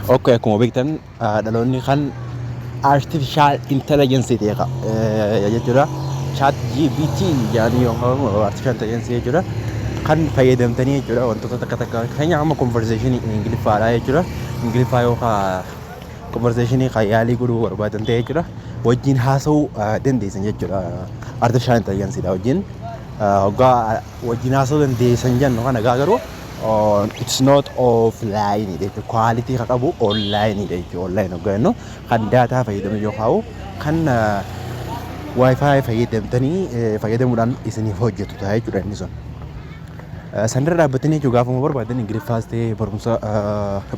Okay, akkuma beektan dhaloonni kan artificial intelligence ta'e jechuudha. Chat GPT jedhanii yookaan artificial intelligence jechuudha. Kan fayyadamtanii jechuudha wantoota takka takka fakkeenyaaf amma conversation Ingiliffaadha jechuudha. Ingiliffaa yookaan conversation kan yaalii godhuu barbaadan ta'e jechuudha. Wajjin haasa'uu dandeessan jechuudha. Artificial intelligence dha wajjin. Hoggaa wajjin haasa'uu dandeessan jennu kana garuu it's not offline jechuudha. Quality kan qabu online jechuudha. Online hoggaa jennu kan daataa fayyadamu yookaan kan wifi fayyadamtanii fayyadamuudhaan isiniif hojjetu ta'a jechuudha inni sun. Sanirra dhaabbatanii jechuudha gaafuma barbaadan Ingiliffaas ta'ee barumsa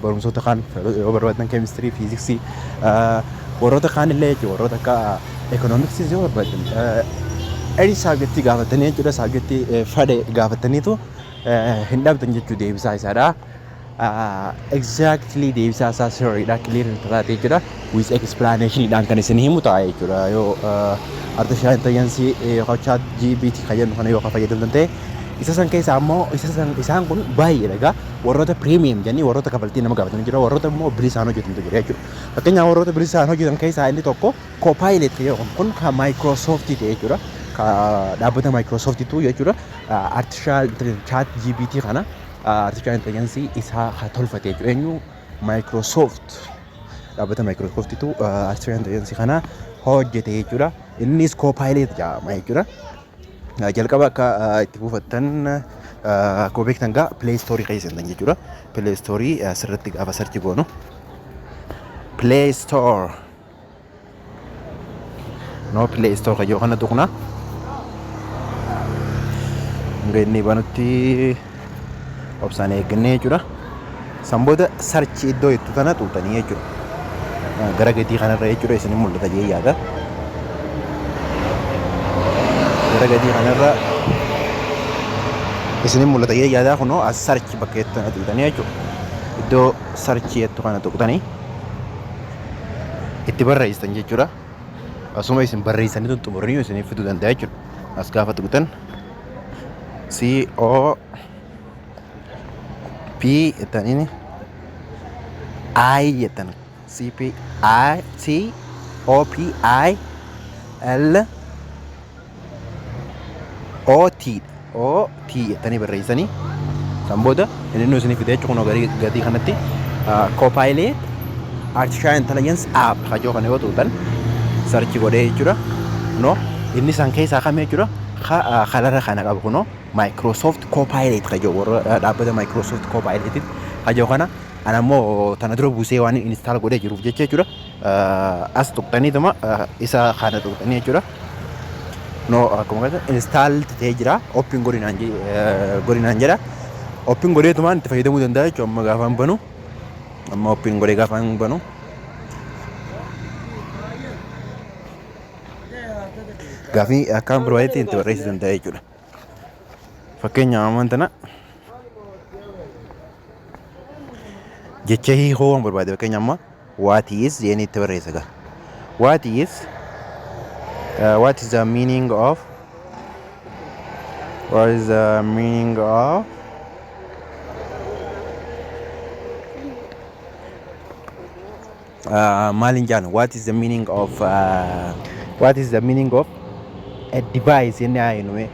barumsoota kaan yoo barbaadan keemistirii, fiiziksii warroota kaan illee jechuudha warroota akka ekoonoomiksiis yoo barbaadan any subjectii gaafatanii jechuudha subjectii fedhe gaafataniitu hin dhabdan jechuu deebisaa isaadha. Exactly deebisaa isaa sirriidha clear taate jechuudha with explanationidhaan kan isin himu ta'a jechuudha yoo artificial intelligence yookaan chat GPT kan jennu kana yoo kan fayyadamtan ta'e isa san keessaa ammoo isa san isaan kun baay'eedha egaa warroota premium jedhanii warroota kafaltii nama gaafatan jira warroota immoo bilisaan hojjetantu jira jechuudha. Fakkeenyaaf warroota bilisaan hojjetan keessaa inni tokko Copilot jedhamu kun kan Microsoft ta'e jechuudha. Dhaabbata Microsoftitu jechuudha. Artificial intelligence chat GPT kana artificial intelligence isaa haa tolfate jechuudha. Eenyu Microsoft dhaabbata Microsoftitu artificial intelligence kana hojjete jechuudha. Innis Copilot jedhama jechuudha. Jalqaba akka itti buufattan akkuma beektan gaa Play Store keessa seentan jechuudha. Play Store asirratti gaafa search goonu Play Store no Play Store kayyoo kana tuqna. Hanga inni banutti obsaan eeggannee jechuudha. San booda search iddoo jettu tana tuqxanii jechuudha. Gara gadii kanarra jechuudha isin mul'ata jee yaada. Gara gadii kanarra isin mul'ata jee yaada kunoo as search bakka jettu tana tuqxanii jechuudha. Iddoo search jettu kana tuqxanii itti barreessitan jechuudha. Asuma isin barreessanii xumuranii isiniif fiduu danda'a jechuudha. As gaafa tuqxan C O P jettaniin I jettan C P I C O P I L O T O T jettanii barreessanii san booda inni nu isinii fide jechuudha kunoo gadii kanatti Copilot Artificial Intelligence App kajoo kana yoo tuqxan search godhee jechuudha. Kunoo inni san keessaa kam jechuudha kalara kana qabu kunoo Microsoft Copilot kajoo warra dhaabbata Microsoft Copilot kajoo kana ana ammoo tana dura buusee waan install godhee jiruuf jecha jechuudha. As tuqxaniituma isa kana tuqxanii jechuudha. No akkuma kana install ta'ee jira open godhinaan jedha. Open godheetumaan itti fayyadamuu danda'a jechuudha amma gaafa hin banu. Amma open godhee gaafa hin banu. Gaafii akkaan barbaadetti itti barreessuu danda'a jechuudha. Fakkeenyaaf ammaan tana jecha hiikoo waan barbaade fakkeenya amma what is jedhanii itti barreessa gaa. What is the meaning of what is the meaning of maal hin jaan what is the meaning of what is the meaning of a device jennee haa jennu mee.